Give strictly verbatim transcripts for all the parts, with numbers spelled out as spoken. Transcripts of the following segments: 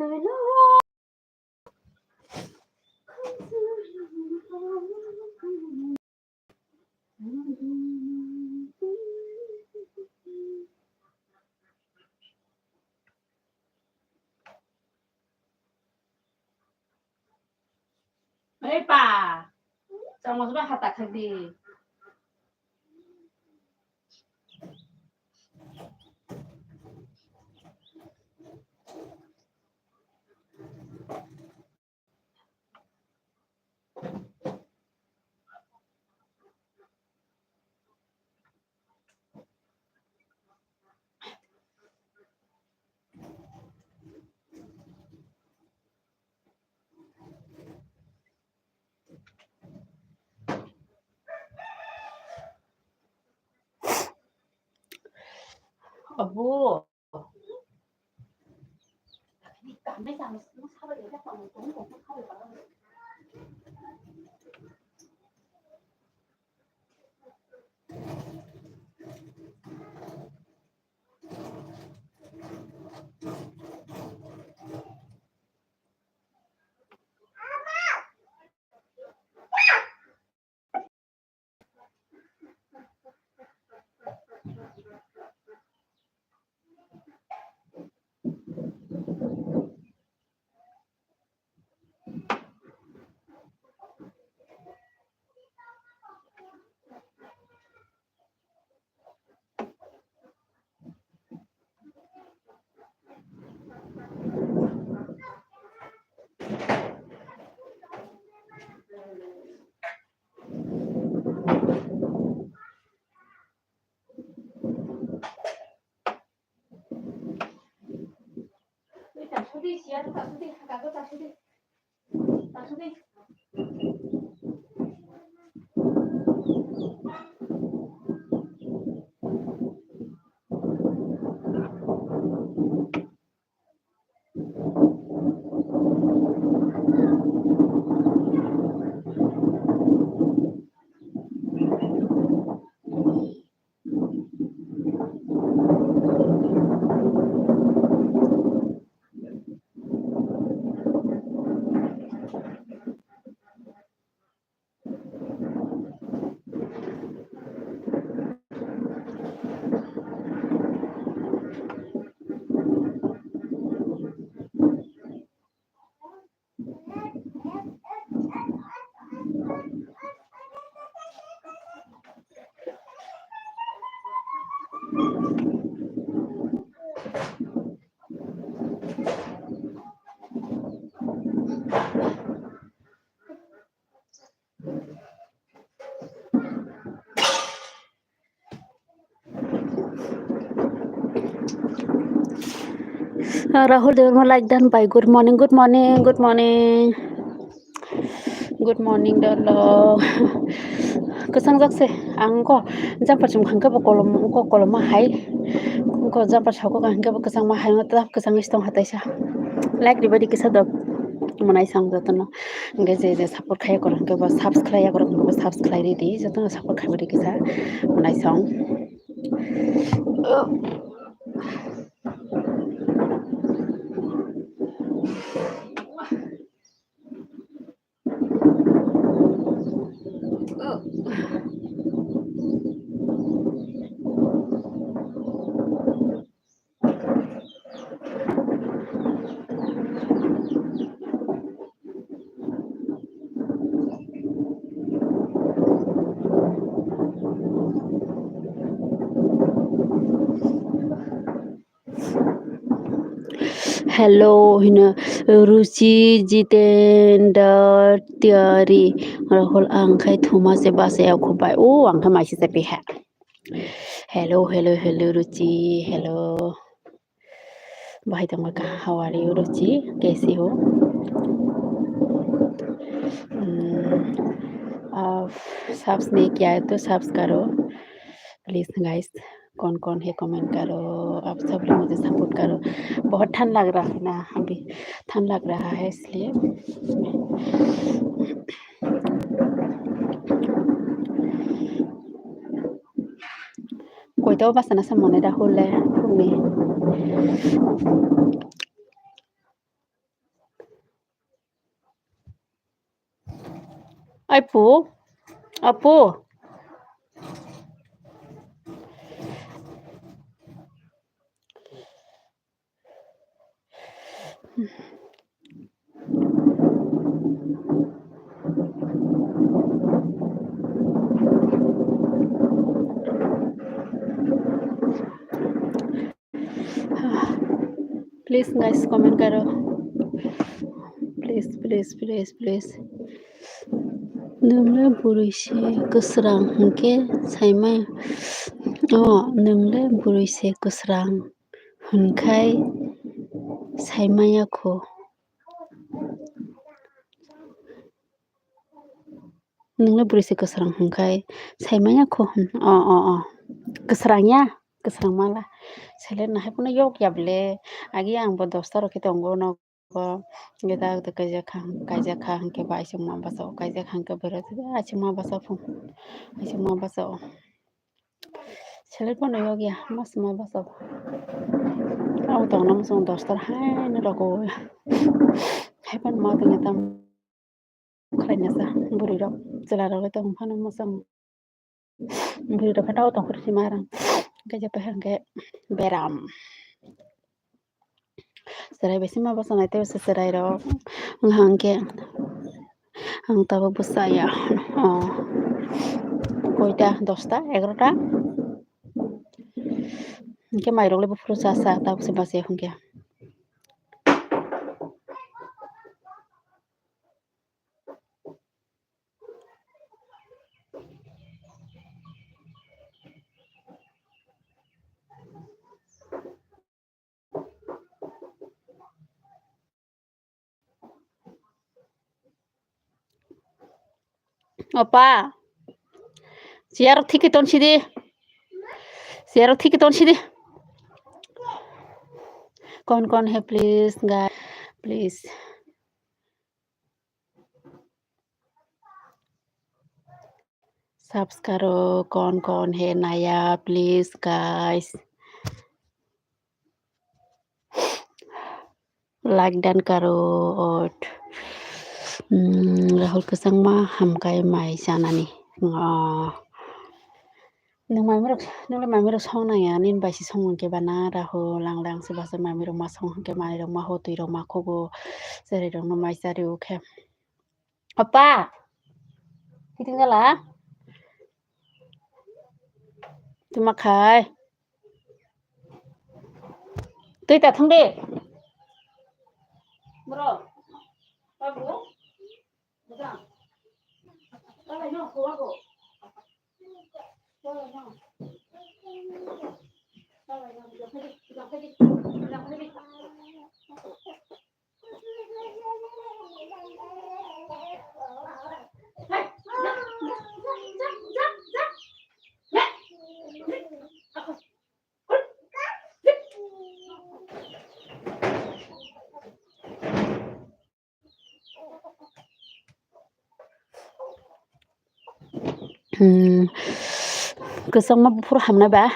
Hei pa, chamo ba hata khadi. Abo. Ah, Rahul Debbarma like done by good morning, good morning, good morning. Good morning, dolo. Kwchang jak se, ang ko jumper chum hangke bo kolom, ko kolom ma hai. Ko jumper sako hangke bo kwchang ma hai, ma tap kwchang is tong hatai sa. Like ribai di kisa dok. Manai sang jotono. Hingke je je support khai korang hingke bo subscribe ya korang hingke bo subscribe ri di. Jotono support khai ri kisa manai sang. Hello hino Ruchi, Jitendra, Tiari, Rahul, ang khai thuma se basa ya khubai. O, ang khai maisi se piha. Hello, hello, hello, Ruchi. Hello. Bahai tongma ka, how are you, Ruchi? Kaise ho? Hmm, aap subs nahi kiya hai to subs karo. Please, guys, कौन कौन है, comment करो, आप सब लोग मुझे support करो। बहुत ठंड लग रहा है ना, अभी ठंड लग रहा है, इसलिए। Koito basa na samone Rahul le, phungni. Ai pu, apu. Please guys, comment karo. Please, please, please, please. Nwng le bwrwi se kwsrang hwnkhe saimaya. O, nwng le bwrwi se kwsrang hwnkhai saimaya kho. Nwng le bwrwi se kwsrang hwnkhai saimaya kho hwn. O, o, o. Kwsrang ya, kwsrang mala. Seleng no hai phano yok ya bwle. Agi ang bo dosta rok khe tongo nogo. Hwnkhe ta kaijak kha, kaijak kha hwnkhe ba aisuk ma basa o, kaijak kha hwnkhe bwrwi aisuk ma basa phung. Aisuk ma basa o. Seleng phano yok ya, mas ma basa o. Abo tongna muchung dosta hai no rogo. Hai phano ma tongya tam. Khlaina sa bwrwi rok, chwla rok le tong phano mwchang. Bwrwi rok phano tong phuru sima rang. Khe je pehar khe beram. Chwrai bai sima bwsa nai tei se chwrai rok. Wngkha hwnkhe ang tabuk bwsa ya. O. Koita? Dosta? Egarota? Hwnkhe mairok le buphuru cha cha tabuk se bachaya hwnkhe. Opa, chair thiki ton sidi. Chair thiki ton sidi. Kon kon hai, please, guys, please. Subscribe kon kon hai naya, please, guys. Like dan karo ot. Hmm, Rahul kwchangma hamkai mai chanani. Oh. Nwng mamirok, nwng le mamirok song nangya, nini bai se song hwnkhe bana Rahul, ang le ang se basa mamirok ma song hwnkhe manwirok ma ho, twirok ma khugo, chwrairokno mai chari o khe. Opa, kiting gala? Tuma khai. Twi ta thang de. Bro. Babu. Hmm. Kwchangma buphuru hamnai ba.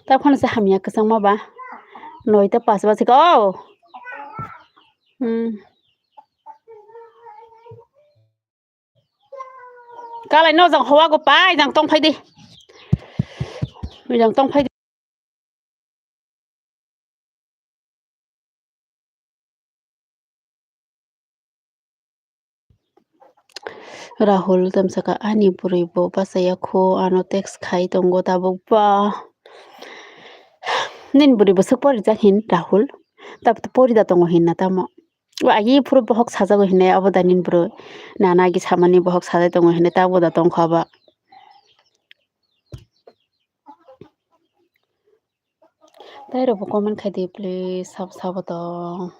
Ta phano se hamya kwchangma ba. Noita pas bajikha o. Hmm. Kalai no jang hoa go pai jang tong phai di. Jang tong phai di. Rahul tamsaka ani bwrwi bo bachaya kho, ano text khai tongo tabuk ba. Nini bwrwi bo swk pori jak hin Rahul? Tabuk pori da tongo hin na tamo? Agi phuru bohok sajago hinwi abo da nini bwrwi. Nana agi samani bohok sajai tongo hinwi ta abo da tongkha ba. Tai rokbo comment khai di please, sabo sabo tong.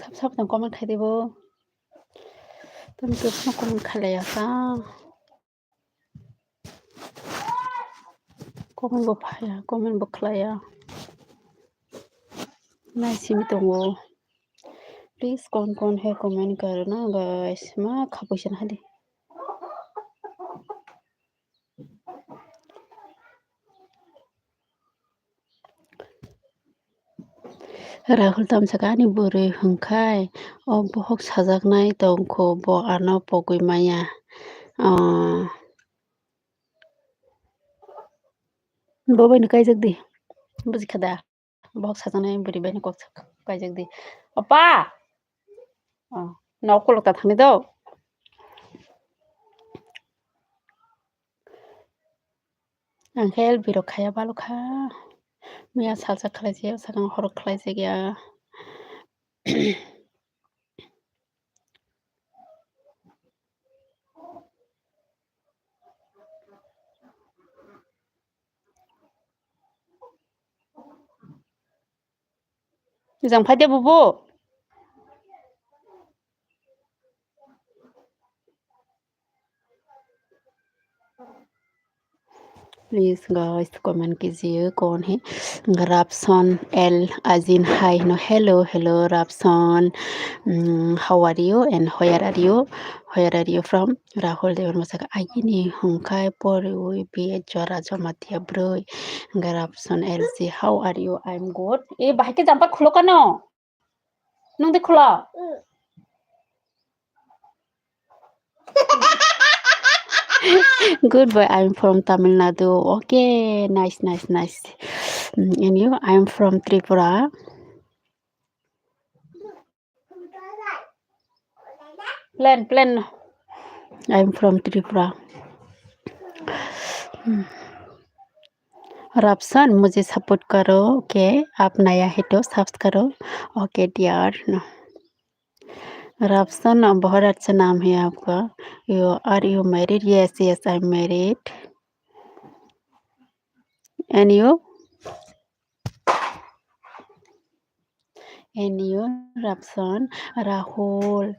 Khapsa khapsa comment khai dibo. Tamo khe phano comment khailaiya sa. Comment bo phaiya, comment bo khlaiya. Naisimi tongo. Please kon kon hai comment karna guys. Ma khapuisa hadi. Rahul tamsaka ani bwrwi hwnkhai o bohok sajaknai tongkho bo ano pogwi maya. Ah. Bo bai no kaijak di. Bujikha da. Bohok sajaknai bwrwi bai no kok kaijak di. Opa! Oh, nok kolok ta thangni do. Ang khe L B rok khaya balu kha. Miya salsa khlai se, sakang horok khlai se ya. Jang phai de bubu. Please guys, comment kijiye kon he. Rapson L Azin hai no. Hello, hello Rapson. Mm, how are you and where are you? Where are you from? Rahul Devan masaka agini hungkai pori ui bi jora jamatia broi. Rapson L Z, how are you? I'm good. E bahai ke jampa khulo kano? Nung de khulo? Good boy, I'm from Tamil Nadu. Okay, nice, nice, nice. Mm, and you? I'm from Tripura. Plan, plan. I'm from Tripura. Hmm. Rapson, मुझे support करो, okay? आप नया है तो subscribe करो, okay dear. No. Rapson, बहुत अच्छा नाम है आपका. You, are you married? Yes, yes, I'm married. And you? And you, Rapson, Rahul.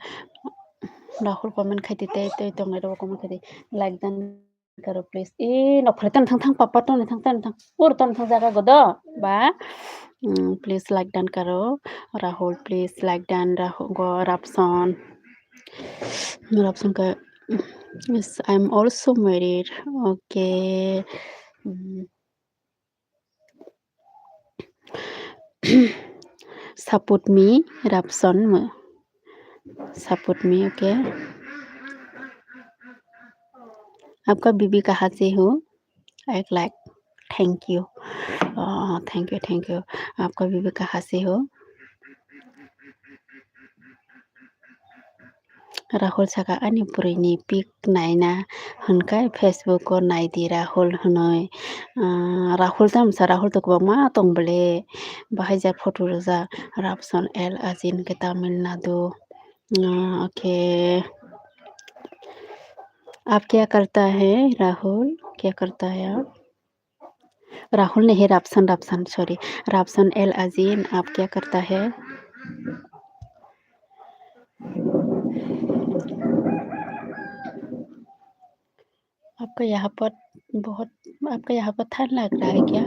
Rahul comment khai di, tei, tei tongnai rok comment khai di. Like dan karo please. E, nok phre ton thang thang papa ton thang ton thang. Ur ton thang jaga godo. Ba. Mm, please like dan karo. Rahul, please like dan Rahul go Rapson. Rapson ka. Yes, I'm also married. Okay. Mm. Support me, Rapson. Support me, okay? आपका बीबी कहाँ से हो? एक lakh. Thank you. Oh, thank you, thank you. आपका बीबी कहाँ से हो? Rahul saka ani bwrwini pic naina hwnkhai Facebook o naidi Rahul hwnwi. Ah, Rahul tamsa, Rahul to kwbangma tong bole. Bahai ja photo rwjak Rapson L Azin ke Tamil Nadu. Ah, okay. आप क्या करता है राहुल? क्या करता है आप? राहुल नहीं, Raphson, Raphson, sorry, Raphson L अजीन, आप क्या करता है? आपका यहाँ पर बहुत, आपका यहाँ पर ठंड लग रहा है क्या?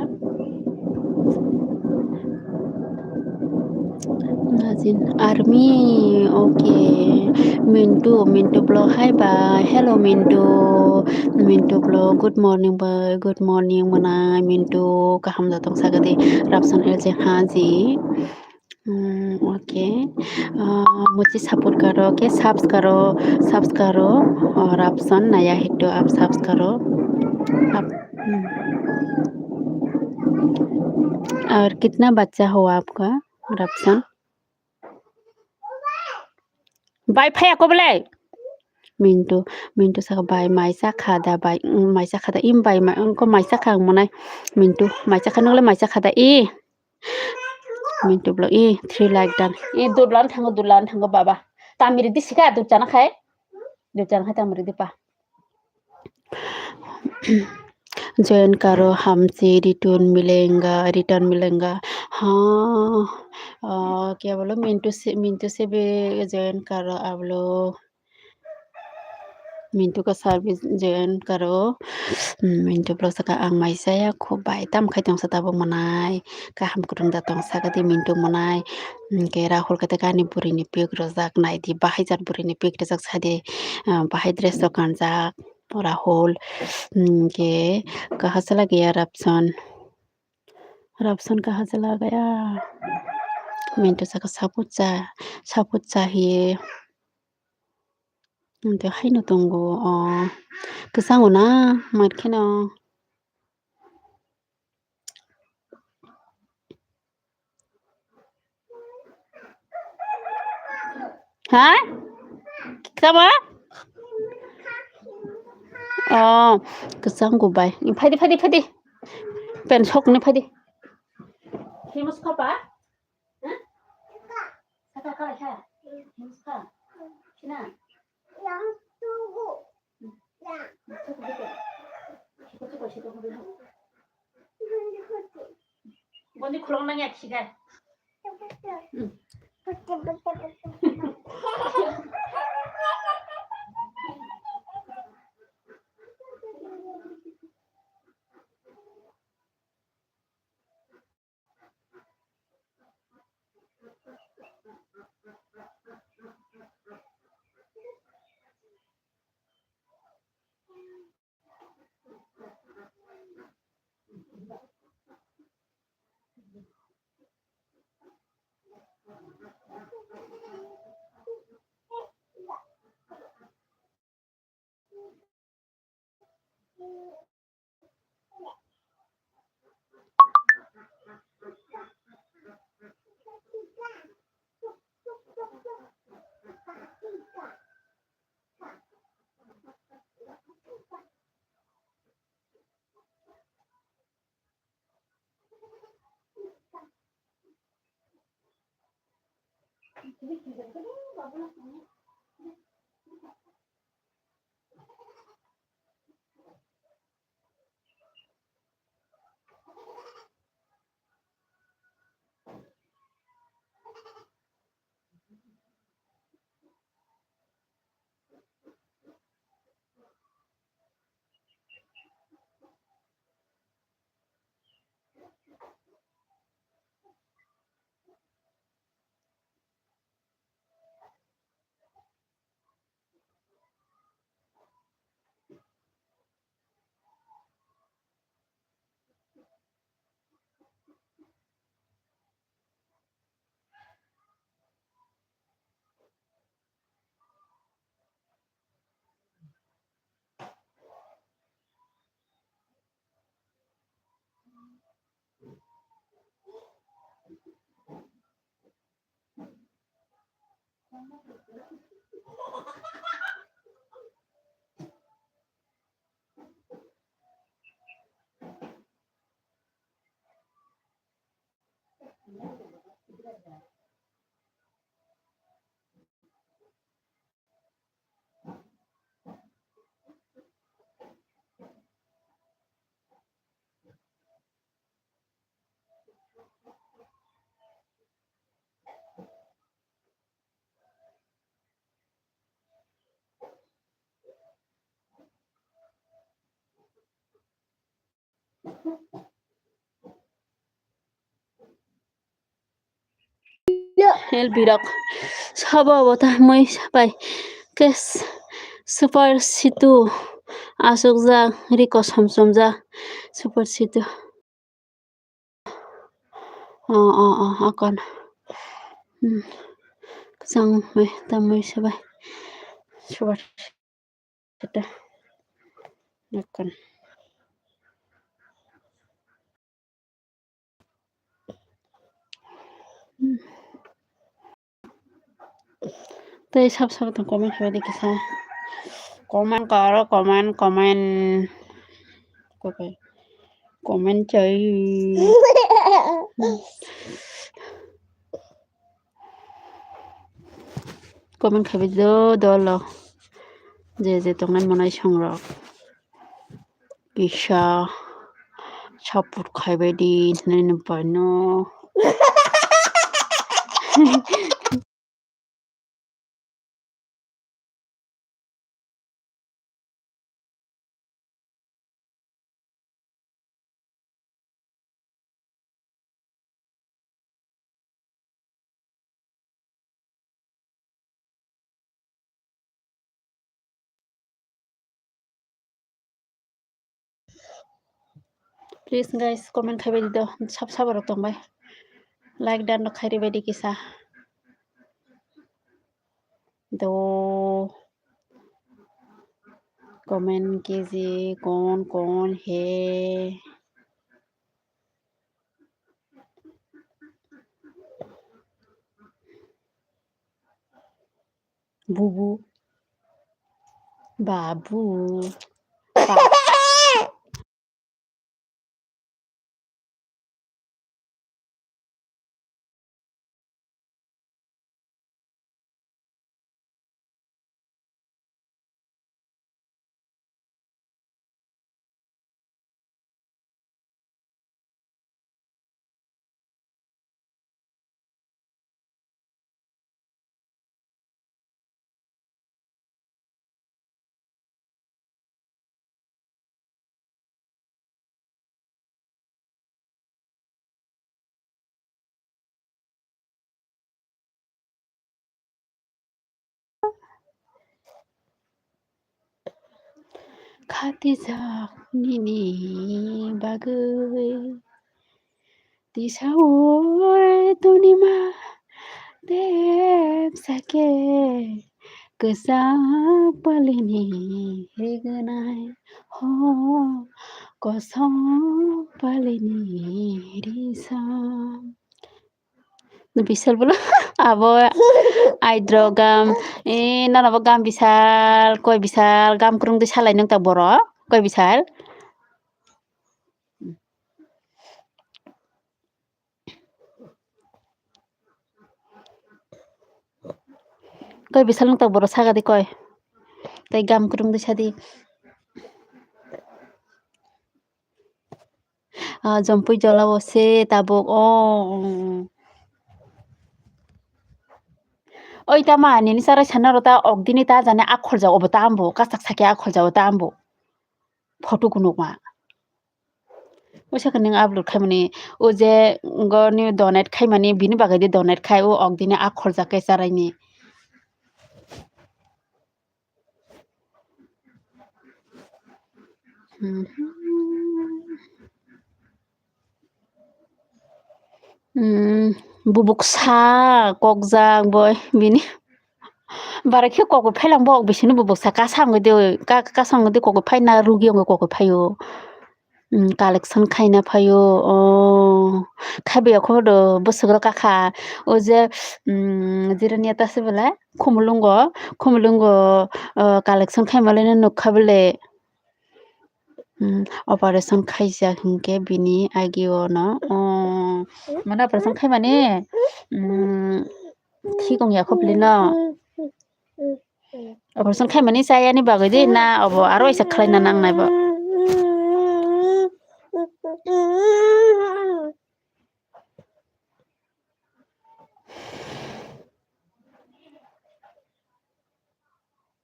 नाजिन, army, okay. Mintu, Mintu vlog, hi bye. Hello Mintu. Mintu vlog, good morning bye. Good morning mwnai Mintu. Kaham da tong sakadi. Rapson L J haji. Hmm, okay. Ah, muchi support karo, okay, subs karo, subs karo. Oh, Rapson naya hai to aap subs karo. Aap, hmm. और कितना बच्चा हुआ आपका, रपसन? Bai phaya ko belai? Mintu, Mintu saka bai mai cha kha da bai, mm, mai cha kha da im bai ma, ko mai cha kha ang monai. Mintu mai cha kha nokle mai cha kha da i. Mintu vlog i three like dan. I dud lan thango, dud lan thango baba. Tamiri di sika dud chana khai. Dud chana khai tamiri di pa. Join karo hamsi return milenga, return milenga. Ha, Oh, khe abolo Mintu se, Mintu sebe join karo abolo. Mintu ka service join karo. Hmm, Mintu vlog saka ang mai saya khub bai tam khai tong sa tabuk manai. Kaham kutung da tong saka di Mintu manai. Hmm, khe Rahul khe te kani buri ni pik rojak nai di bahai jat buri ni pik rojak sa di. Ah, bahai dress rok kanjak Rahul. Hmm, khe kaha sala gaya Rapson. Rapson kaha sala gaya. Mintu saka saput cha, saput cha hiye. Ante haino tongo, o, kwchango na, mar kheno. Ha? Tama? O, kwchango bai. Phaidi, phaidi, phaidi. Pen sokni phaidi. Himus khapa? Ha? Saka kala kha. Himus kha. Sina. Bondi khulong nang ya khiga. L B rok sabo bo ta mui sapai ke s-, super situ aswkjak riko somsomjak super situ. O, o, o, akon. Hmm. Kwchang bai, tamwi sabai. Subar. Sita. Akon. Hmm. Tei sab sab tong comment khlai di kisa. Comment karo, comment, comment. Kokai. Comment chai. Comment khabi do dolo. Je je tongnai monai songrok. Kisa support khaibai di nini pai no. Please guys, comment khai bai di do, sab sab rok tong bai. Like dan rok khai ri bai di kisa. Do comment kiji kon kon he. Bubu. Babu. Ba- Khatijak nini bagwi. Tisa o tuni ma dep sake kwchak palini rignai ho kosong palini risa. Bisal bolo abo aidro gam, eh, nono bo gam bisal, koi bisal, gam kwrwng de salai nung ta borok, koi bisal. Koi bisal nung ta borok saga de koi. Tai gam kwrwng de sadi. Ah, jompui jola o se tabuk o, mm. Oi tama nini charai sana ro ta ok dini ta jani akhol ja obo ta ambo kasak sake akhol ja o ta ambo. Photo kunuk ma. O sakhe nung upload khai mani o je go ni donate khai mani bini bagwi di donate khai o ok dini akhol ja khe charai ni. Hmm, bubuk sa kokjak boi bini. Bara khe kokoi phailang bo bisini bubuk sa kasa wngwi de, ka-, kasa wngwi de kokoi phaina rugi wngwi kokoi phaio. Hmm, collection khaina phaio. Oh, khaibai ya kho do bwswk rok kakha. O je, hmm, jirania ta se belai. Khumulwngo, khumulwngo, ah, collection khaimalaino nukha bwle. Hmm, operation khaijak hinkhe bini agio no, oh, mane operation khaimani, hmm, thik wngya kho bwlino. Operation khaimani chayani bagwi de na obo aro waisa khlaina nangnai bo.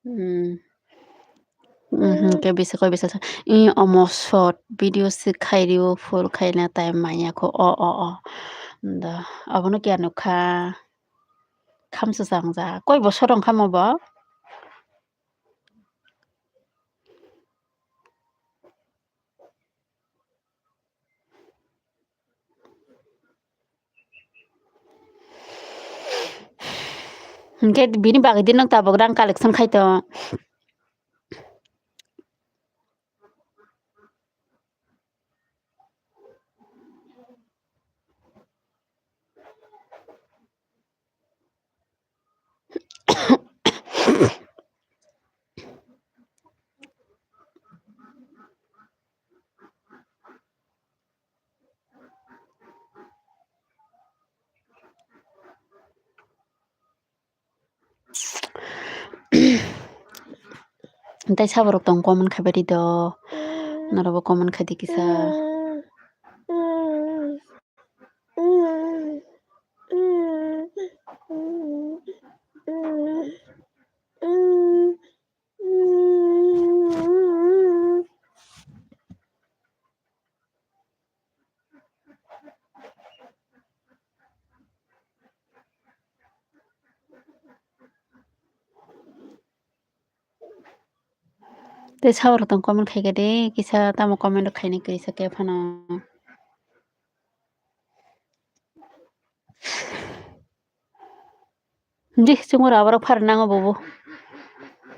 Hmm. Mhm, khe bisa koi bisa sa, i omo short video se khai rio, full khaina time manya kho, o, o, o. Da, abono kya nukha, khamsa chang ja, koi bosor wngkha mo bo? Hinkhe bini bagwi di nwng tabuk rang collection khai tong. Tei saborok tong comment khai bai di do, norokbo comment khai di kisa. Tei saborok tong comment khaikha de, kisa tamo comment rok khainai kwrwi sa khe phano. Di, chungo rubber rok pharwi nango bobo.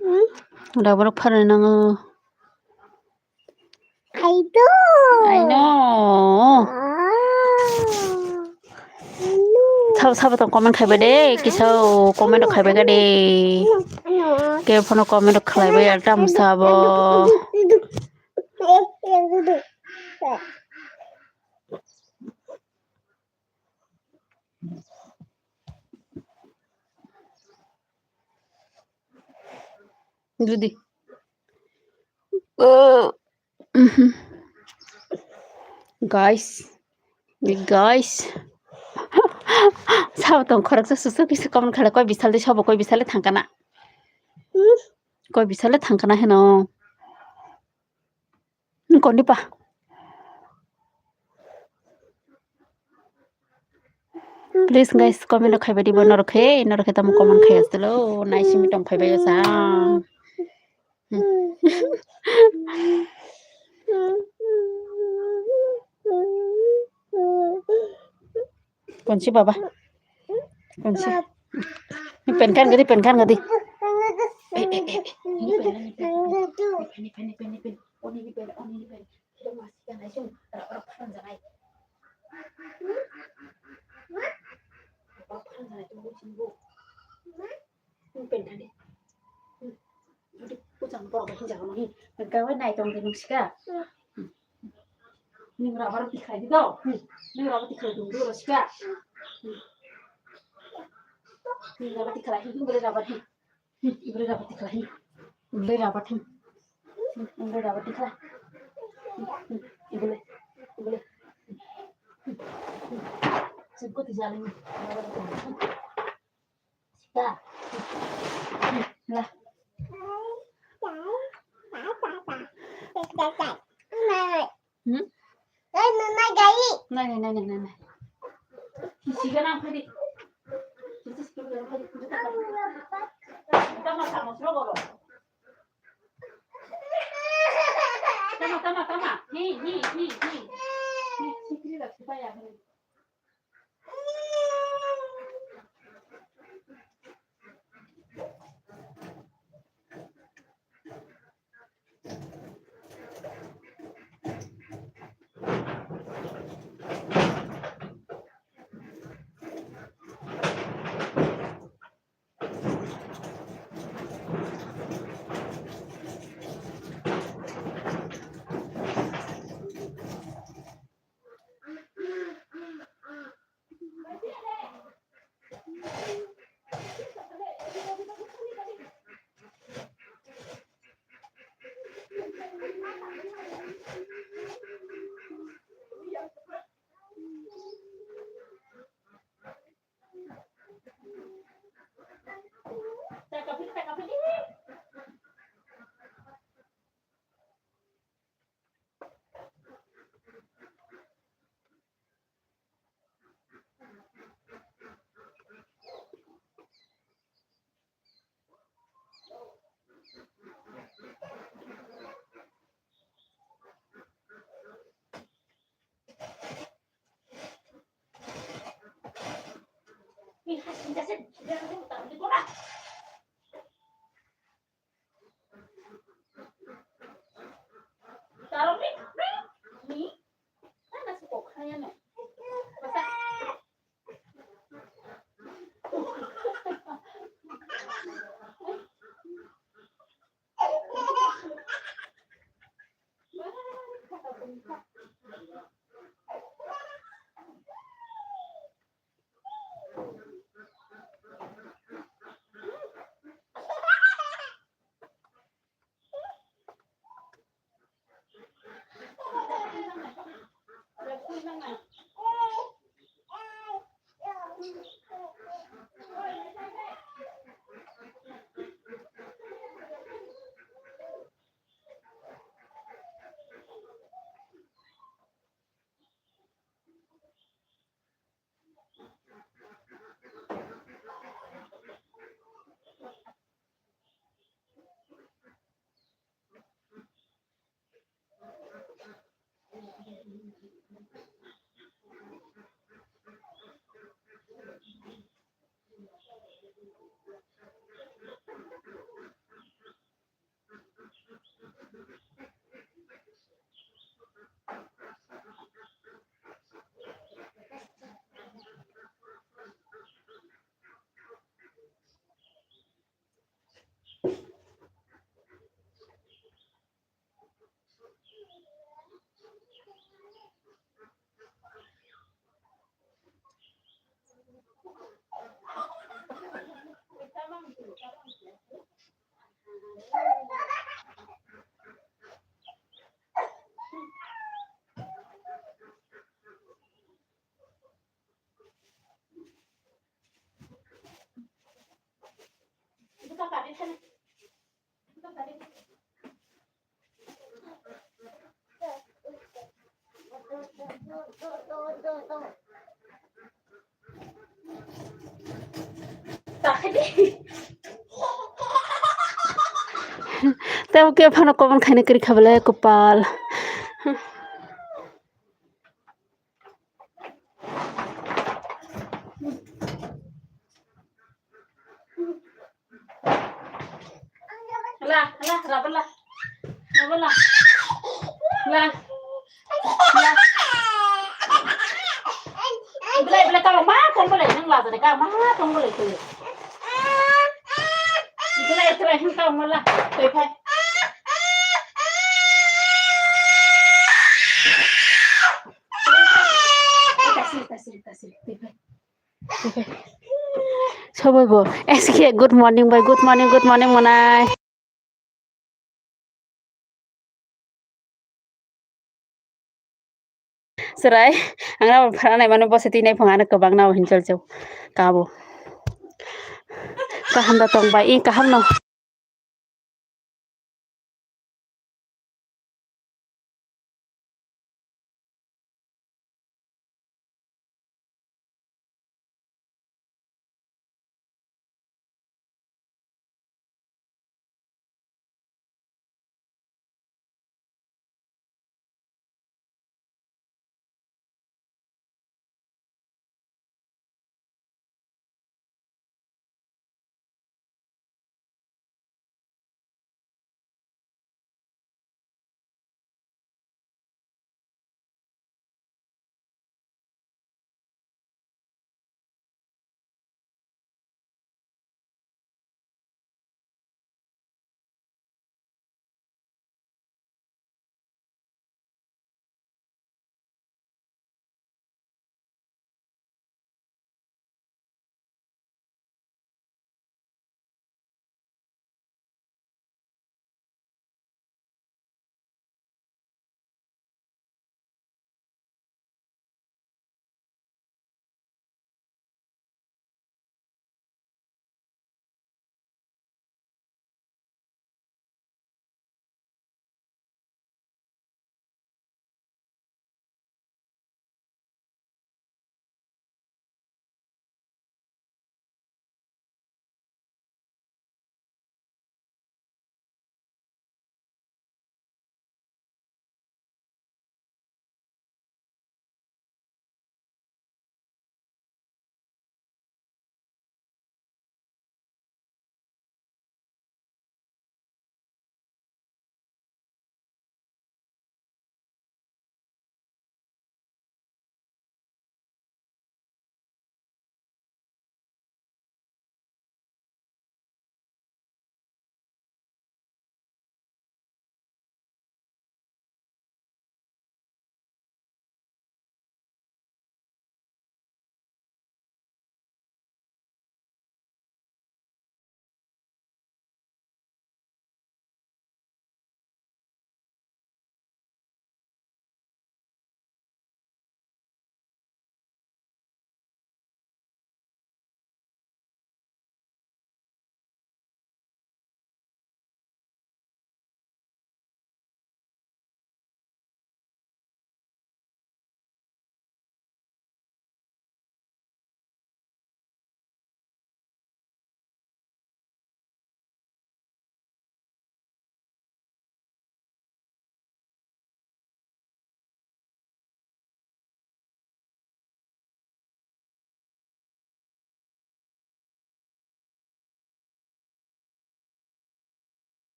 Hmm? Rubber rok pharwi nango. I do. I know. Ah. Sabo sabo tong comment khaibai de, kisa comment rok khaibai ga de. Ke phano comment rok khlaibai ya, tamo sabo. Dudi. Oh. Mhm. Guys. Guys. Sabo tong khoroksa susu kisa comment khala koi bisal de sabo koi bisal de thangkana. Koi bisal de thangkana heno. Konipa. Please guys, comment rok khaibai dibo norok khe, norok khe tamo comment khai aslo, naisimi tong phaibai sa. Konsi baba. Konsi. Ni pen kan gadi, pen kan gadi. Eh, eh, eh, eh. Ni pen, ni pen, ni pen, ni pen, ni pen. Oni ni pen, oni ni pen. Kita masih kan ayo. Rak, rak, phan janai. Rak, phan janai, tunggu, tunggu. Ni pen kan di. Aduh, kucang borok hinjak mani. Gawe nai tong de nung sika. Ning rubber tikhlai di do. Ning rubber tikhlai di do sika. Ning rubber tikhlai di, ning rubber di. Ning rubber tikhlai di. Ning rubber di. Ning rubber tikhlai. Ibole. Ibole. Sebut di jalan. Sika. Lah. Hmm? Nai, nai, nai, nai, nai. Sika nang phadi. Tama, tama, sro boro. Tama, tama, tama. Hi, hi, hi, hi. Hi, sikri la, sipaya, hi. Tei bo khe phano comment khaina kwrwi kha bwle, kwpal. La, la, rubber la. Rubber la. La. La. Belai, belai, kama ma tong belai, nang la tadi kama ma tong belai tu. Belai, belai, hing tong mala. Tei phai. Kasih, kasih, kasih. Tei phai. Sobo bo. S K, good morning, bai. Good morning, good morning, manai. Chwrai, ang nabo phara nai mano, bose twi nai phung ano kwbang nabo hinchal chau kabo. Kaham da tong bai, i kaham no.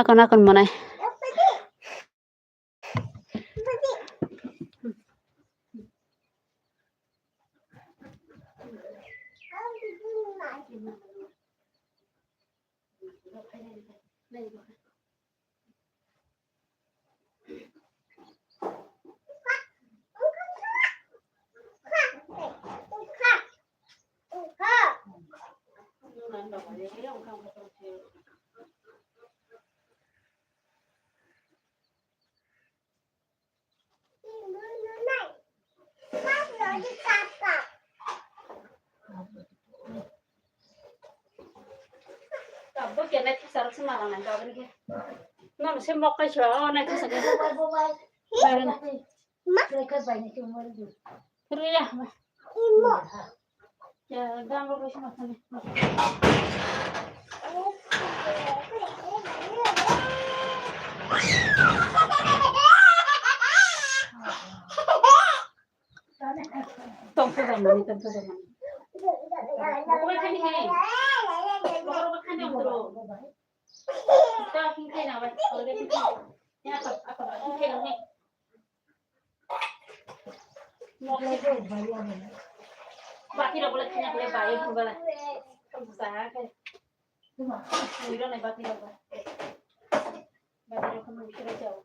Nakon nakon manai. Tabuk ya, naithok sarok se malang nang jagani khe. Nono se mokkai sua, o naithok sakhe. Barana. Phuru ya. Ya, dam rok se makhani. Tongthok rok mani, tongthok rok mani. Bokhorok khani khe. Bokhorok khani ongtoro. Ta khini khe na bai. Bokhorok khini khe. Ya, apa, apa, khini khe na. Bati rok bole khini khe bai, bole. Sa khe. Twi rok nai bati rok. Bati rok khani khe jao.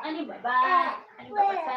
Ani baba, ani baba sa.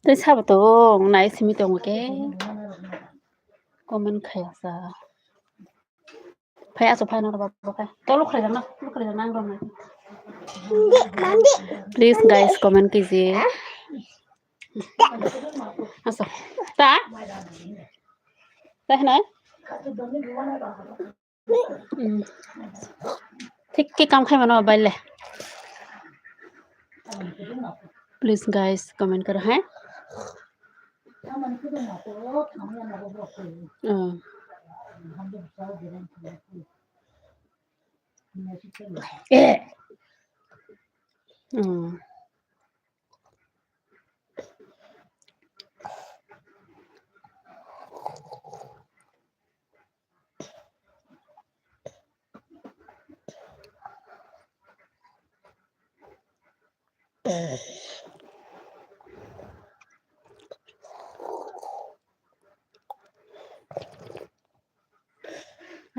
Tei sabo tongo, nai simi tongo khe comment khaya sa. Phai aswk phai nang rw babu phai. To lukhlai rwna, lukhlai rwna ang rwna. Please guys, comment kiji. Asa. Ta? Ta hinai? Hmm. Thik khe kam khai mano baile. Please guys, comment karo hai. Oh. Oh.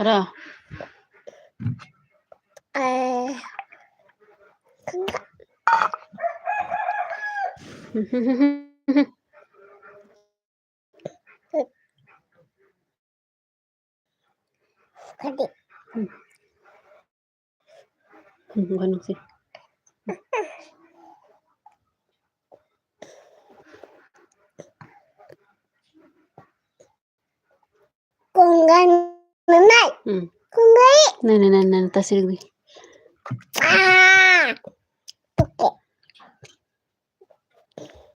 Ro. Eh. Kadi. Hmm. Hmm, bukan sih. Kunggan nanai. Hmm. Kunggai. Nai, nai, nai, nai, tasir gui. Ah. Oke.